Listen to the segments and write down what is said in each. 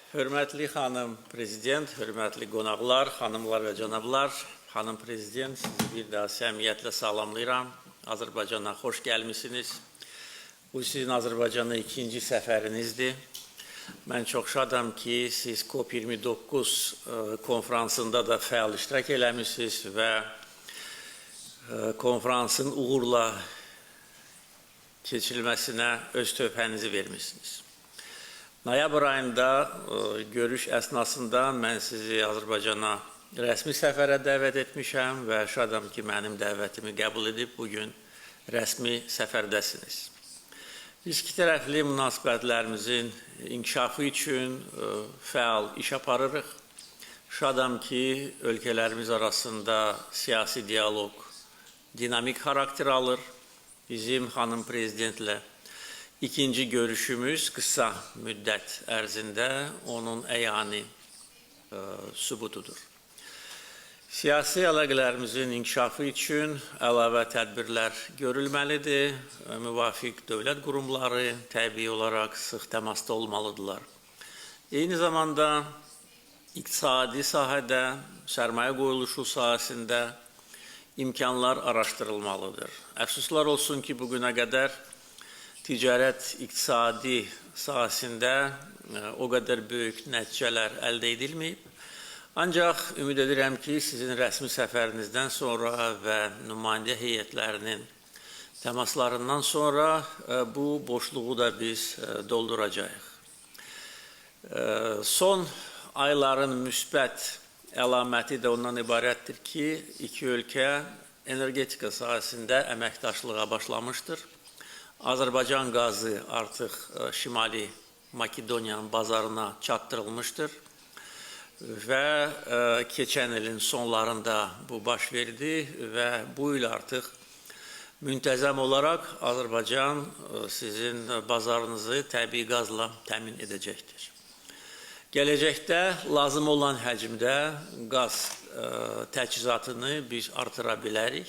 Hörmətli xanım prezident, hörmətli qonaqlar, xanımlar və cənablar, xanım prezident, sizi bir daha səmimiyyətlə salamlayıram. Azərbaycana xoş gəlmisiniz. Bu sizin Azərbaycana ikinci səfərinizdir. Mən çox şadam ki, siz COP29 konfransında da fəal iştirak eləmisiniz və konfransın uğurla keçirilməsinə öz töhfənizi vermişsiniz. Noyabr ayında görüş əsnasında mən sizi Azərbaycana rəsmi səfərə dəvət etmişəm və şadam ki, mənim dəvətimi qəbul edib bugün rəsmi səfərdəsiniz. Biz iki tərəfli münasibətlərimizin inkişafı üçün fəal iş aparırıq. Şadam ki, ölkələrimiz arasında siyasi dialoq dinamik xarakter alır. Bizim xanım prezidentlə ikinci görüşümüz qısa müddət ərzində onun əyani sübutudur. Siyasi əlaqələrimizin inkişafı üçün əlavə tədbirlər görülməlidir. Müvafiq dövlət qurumları təbii olaraq sıx təmasda olmalıdırlar. Eyni zamanda iqtisadi sahədə, sərmayə qoyuluşu sahəsində imkanlar araşdırılmalıdır. Əfsuslar olsun ki, bugünə qədər ticarət iqtisadi sahəsində o qədər böyük nəticələr əldə edilməyib. Ancaq ümid edirəm ki, sizin rəsmi səfərinizdən sonra və nümayəndə heyətlərinin təmaslarından sonra bu boşluğu da biz dolduracağıq. Son ayların müsbət əlaməti də ondan ibarətdir ki, iki ölkə energetika sahəsində əməkdaşlığa başlamışdır. Azərbaycan qazı artıq Şimali Makedoniyanın bazarına çatdırılmışdır və keçən ilin sonlarında bu baş verdi və bu il artıq müntəzəm olaraq Azərbaycan sizin bazarınızı təbii qazla təmin edəcəkdir. Gələcəkdə lazım olan həcmdə qaz təchizatını biz artıra bilərik.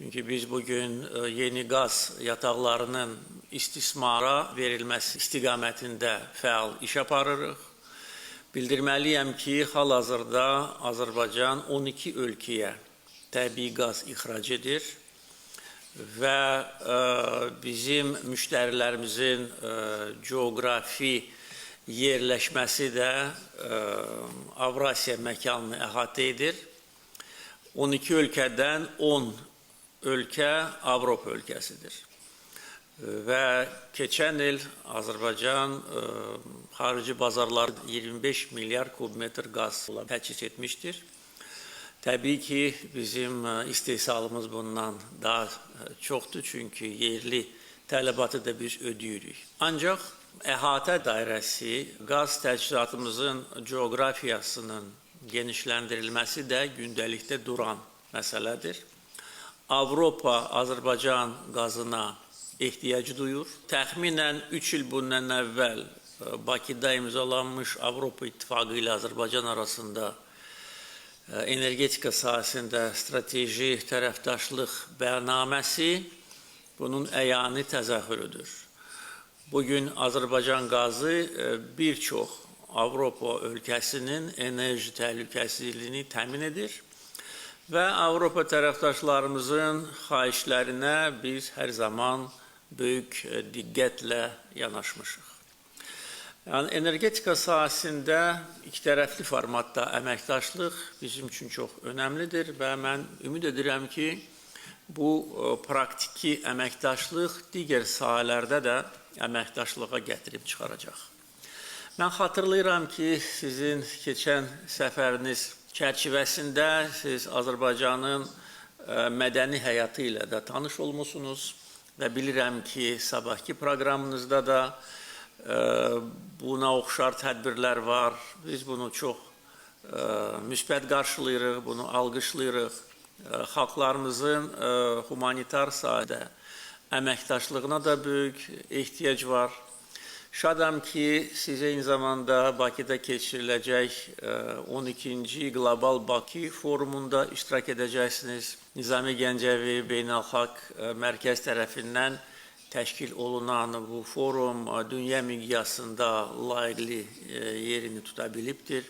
Çünki biz bugün yeni qaz yataqlarının istismara verilməsi istiqamətində fəal iş aparırıq. Bildirməliyəm ki, hal-hazırda Azərbaycan 12 ölkəyə təbii qaz ixrac edir və bizim müştərilərimizin coğrafi yerləşməsi də Avrasiya məkanını əhatə edir. 12 ölkədən 10 ölkə Avropa ölkəsidir. Və keçən il Azərbaycan xarici bazarları 25 milyar kubmetr qaz təchiz etmişdir. Təbii ki, bizim istehsalımız bundan daha çoxdur, çünki yerli tələbatı da biz ödəyirik. Ancaq əhatə dairəsi, qaz təchizatımızın coğrafiyasının genişləndirilməsi də gündəlikdə duran məsələdir. Avropa Azərbaycan qazına ehtiyac duyur. Təxminən 3 il bundan əvvəl Bakıda imzalanmış Avropa İttifaqı ilə Azərbaycan arasında energetika sahəsində strateji tərəfdaşlıq bəyannaməsi bunun əyani təzahürüdür. Bugün Azərbaycan qazı bir çox Avropa ölkəsinin enerji təhlükəsizliyini təmin edir və Avropa tərəfdaşlarımızın xahişlərinə biz hər zaman böyük diqqətlə yanaşmışıq. Yəni, energetika sahəsində iki tərəfli formatda əməkdaşlıq bizim üçün çox önəmlidir və mən ümid edirəm ki, bu praktiki əməkdaşlıq digər sahələrdə də əməkdaşlığa gətirib çıxaracaq. Mən xatırlayıram ki, sizin keçən səfəriniz çərçivəsində siz Azərbaycanın mədəni həyatı ilə də tanış olmusunuz və bilirəm ki, sabahki proqramınızda da buna oxşar tədbirlər var. Biz bunu çox müsbət qarşılayırıq, bunu alqışlayırıq. Xalqlarımızın humanitar sahədə əməkdaşlığına da böyük ehtiyac var. Şadam ki, siz eyni zamanda Bakıda keçiriləcək 12-ci Qlobal Bakı forumunda iştirak edəcəksiniz. Nizami Gəncəvi Beynəlxalq Mərkəz tərəfindən təşkil olunan bu forum dünya miqyasında layiqli yerini tuta bilibdir.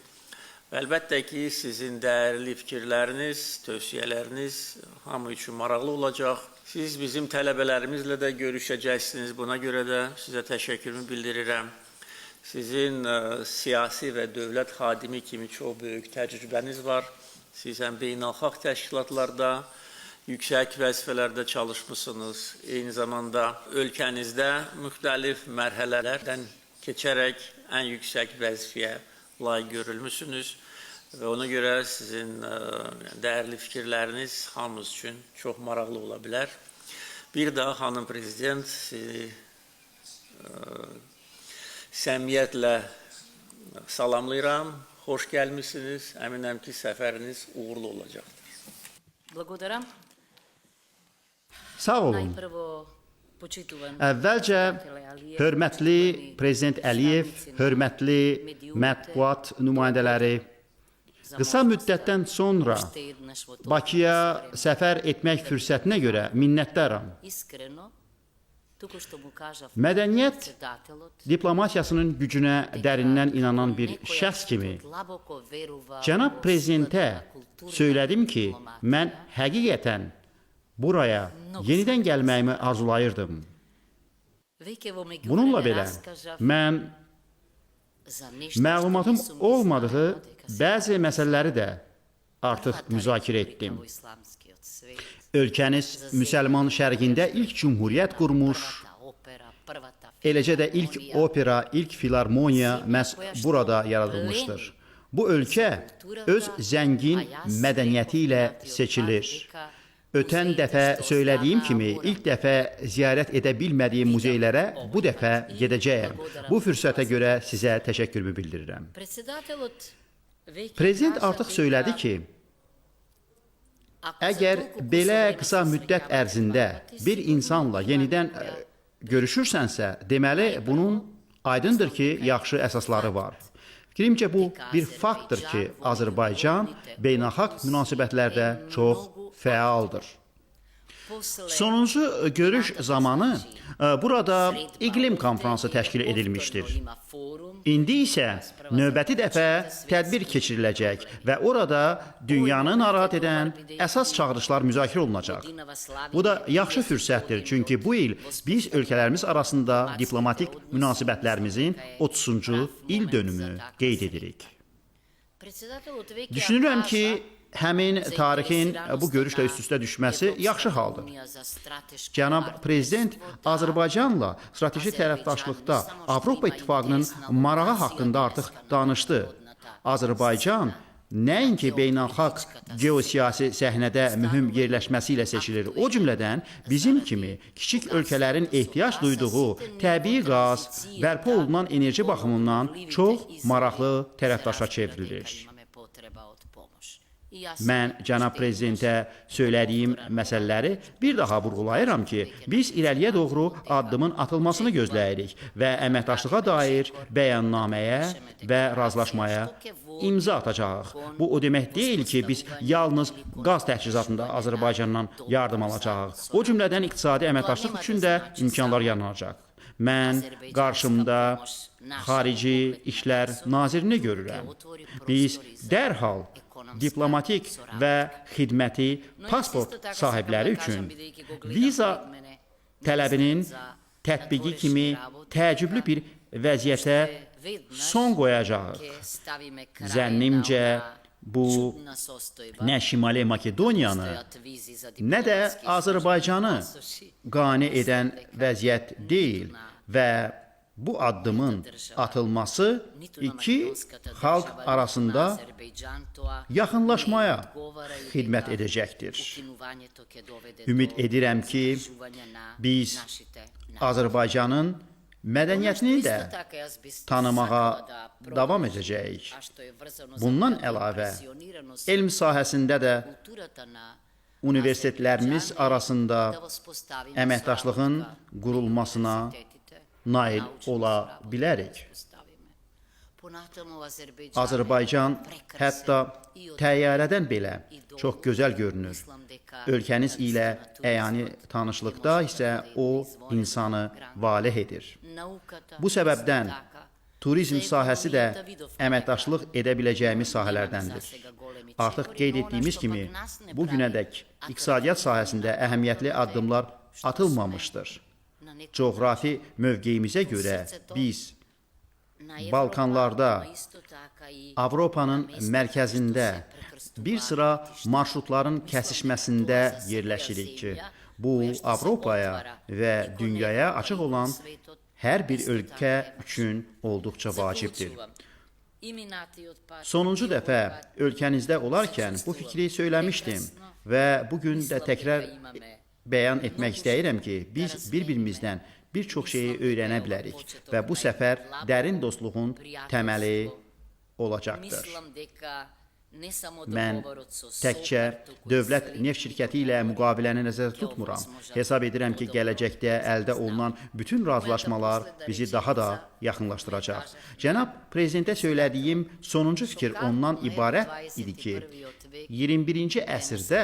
Və əlbəttə ki, sizin dəyərli fikirləriniz, tövsiyələriniz hamı üçün maraqlı olacaq. Siz bizim tələbələrimizlə də görüşəcəksiniz. Buna görə də sizə təşəkkürümü bildirirəm. Sizin siyasi və dövlət xadimi kimi çox böyük təcrübəniz var. Siz həm beynəlxalq təşkilatlarda yüksək vəzifələrdə çalışmışsınız. Eyni zamanda ölkənizdə müxtəlif mərhələlərdən keçərək ən yüksək vəzifəyə layiq görülmüsünüz. Və ona görə sizin dəyərli fikirləriniz hamımız üçün çox maraqlı ola bilər. Bir daha xanım prezident, sizi səmimiyyətlə salamlayıram. Xoş gəlmişsiniz. Əminəm ki, səfəriniz uğurlu olacaqdır. Благодарам. Sağ olun. Најпрво, почитуван Əvvəlcə hörmətli Prezident Əliyev, hörmətli mətbuat nümayəndələri, qısa müddətdən sonra Bakıya səfər etmək fürsətinə görə minnətdaram. Искрено, туку што му кажав Mədəniyyət председателот, diplomatiyasının gücünə dərindən inanan bir некоја şəxs kimi што длабоко верува cənab во prezidentə силата на културната söylədim ki, дипломатија, mən həqiqətən buraya yenidən gəlməyimi arzulayırdım. Веќе во Bununla меѓувреме belə раскажав mən за нешто што məlumatım не сум ги olmadığı знаела дека се bəzi məsələləri də artıq првата müzakirə република etdim. во исламскиот свет, Ölkəniz müsəlman şərqində ilk cümhuriyyət qurmuş, првата опера, првата eləcə də ilk филармонија, opera, ilk filarmoniya məhz burada yaradılmışdır. Bu ölkə öz zəngin mədəniyyəti ilə seçilir. Ötən dəfə söylədiyim kimi, ilk dəfə ziyarət edə bilmədiyim muzeylərə bu dəfə gedəcəyəm. Bu fürsətə görə sizə təşəkkürümü bildirirəm. Председателот веќе Prezident кажа artıq дека söylədi ki, ако за əgər толку кусо belə време qısa се müddət среќавате ərzində два пати, bir сигурно insanla има yenidən некоја görüşürsənsə, deməli bunun aydındır ki, yaxşı əsasları var. Fikrimcə bu bir faktdır ki, Azərbaycan beynəlxalq münasibətlərdə çox fəaldır. После Sonuncu görüş zamanı burada iqlim konfransı təşkil edilmişdir. има форум İndi isə növbəti dəfə tədbir keçiriləcək və orada dünyanı narahat edən əsas çağırışlar müzakirə olunacaq. Bu da yaxşı fürsətdir, çünki bu il biz ölkələrimiz arasında diplomatik münasibətlərimizin 30-cu il dönümü qeyd edirik. Председателот веќе Düşünürəm ki, кажа həmin tarixin bu görüşlə üst-üstə düşməsi yaxşı haldır. Cənab Prezident Azərbaycanla strateji tərəfdaşlıqda Avropa İttifaqının marağı haqqında artıq danışdı. Azərbaycan nəinki beynəlxalq geosiyasi səhnədə mühüm yerləşməsi ilə seçilir, o cümlədən bizim kimi kiçik ölkələrin ehtiyac duyduğu təbii qaz, bərpa olunan enerji baxımından çox maraqlı tərəfdaşa çevrilir. Mən cənab prezidentə söylədiyim məsələləri bir daha vurğulayıram ki, biz irəliyə doğru addımın atılmasını gözləyirik və əməkdaşlığa dair bəyannaməyə və razılaşmaya imza atacağıq. Bu o demək deyil ki, biz yalnız qaz təchizatında Azərbaycandan yardım alacağıq. O cümlədən iqtisadi əməkdaşlıq üçün də imkanlar yaranacaq. Mən qarşımda Xarici İşlər Nazirini görürəm. Biz dərhal diplomatik və xidməti pasport sahibləri üçün viza tələbinin tətbiqi kimi təəccüblü bir vəziyyətə son qoyacağıq. Zənnimcə bu nə Şimali Makedoniyanı, nə də Azərbaycanı qane edən vəziyyət deyil və bu addımın atılması iki xalq arasında yaxınlaşmaya xidmət edəcəkdir. Ümid edirəm ki, biz Azərbaycanın mədəniyyətini də tanımağa davam edəcəyik. Bundan əlavə, elm sahəsində də universitetlərimiz arasında əməkdaşlığın qurulmasına nail ola bilərik. Azərbaycan hətta təyyarədən belə çox gözəl görünür. Ölkəniz ilə əyani tanışlıqda isə o insanı valeh edir. Bu səbəbdən turizm sahəsi də əməkdaşlıq edə biləcəyimiz sahələrdəndir. Artıq qeyd etdiyimiz kimi, bu günədək iqtisadiyyat sahəsində əhəmiyyətli addımlar atılmamışdır. Coğrafi mövqeyimizə görə biz Balkanlarda, Avropanın mərkəzində bir sıra marşrutların kəsişməsində yerləşirik ki, bu Avropaya və dünyaya açıq olan hər bir ölkə üçün olduqca vacibdir. Sonuncu dəfə ölkənizdə olarkən bu fikri söyləmişdim və bu gün də təkrar bəyan etmək istəyirəm ki, biz bir-birimizdən bir çox şeyi öyrənə bilərik və bu səfər dərin dostluğun təməli olacaqdır. Mən təkcə dövlət neft şirkəti ilə müqaviləni nəzərdə tutmuram. Hesab edirəm ki, gələcəkdə əldə olunan bütün razılaşmalar bizi daha da yaxınlaşdıracaq. Cənab Prezidentə söylədiyim sonuncu fikir ondan ibarət idi ki, 21-ci əsrdə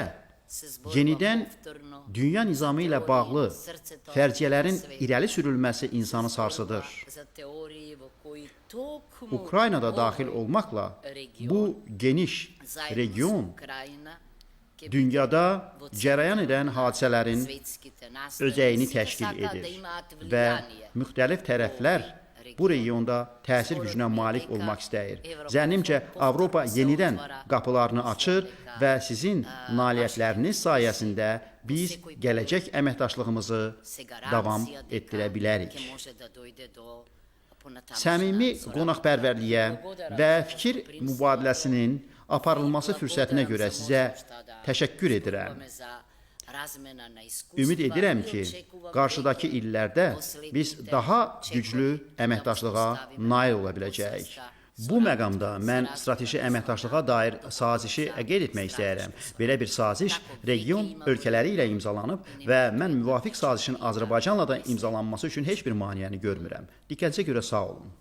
yenidən dünya nizamı ilə bağlı fərziyyələrin irəli sürülməsi insanı sarsıdır. Ukrayna da daxil olmaqla bu geniş region dünyada cərəyan edən hadisələrin özəyini təşkil edir və müxtəlif tərəflər bu regionda təsir gücünə malik olmaq istəyir. Zənnimcə, Avropa yenidən qapılarını açır və sizin nailiyyətləriniz sayəsində biz gələcək əməkdaşlığımızı davam etdirə bilərik. Səmimi qonaqpərvərliyə və fikir mübadiləsinin aparılması fürsətinə görə sizə təşəkkür edirəm. Ümid edirəm ki, qarşıdakı illərdə biz daha güclü əməkdaşlığa nail ola biləcəyik. Bu məqamda mən strateji əməkdaşlığa dair sazişi qeyd etmək istəyirəm. Belə bir saziş region ölkələri ilə imzalanıb və mən müvafiq sazişin Azərbaycanla da imzalanması üçün heç bir maneəni görmürəm. Diqqətinizə görə sağ olun.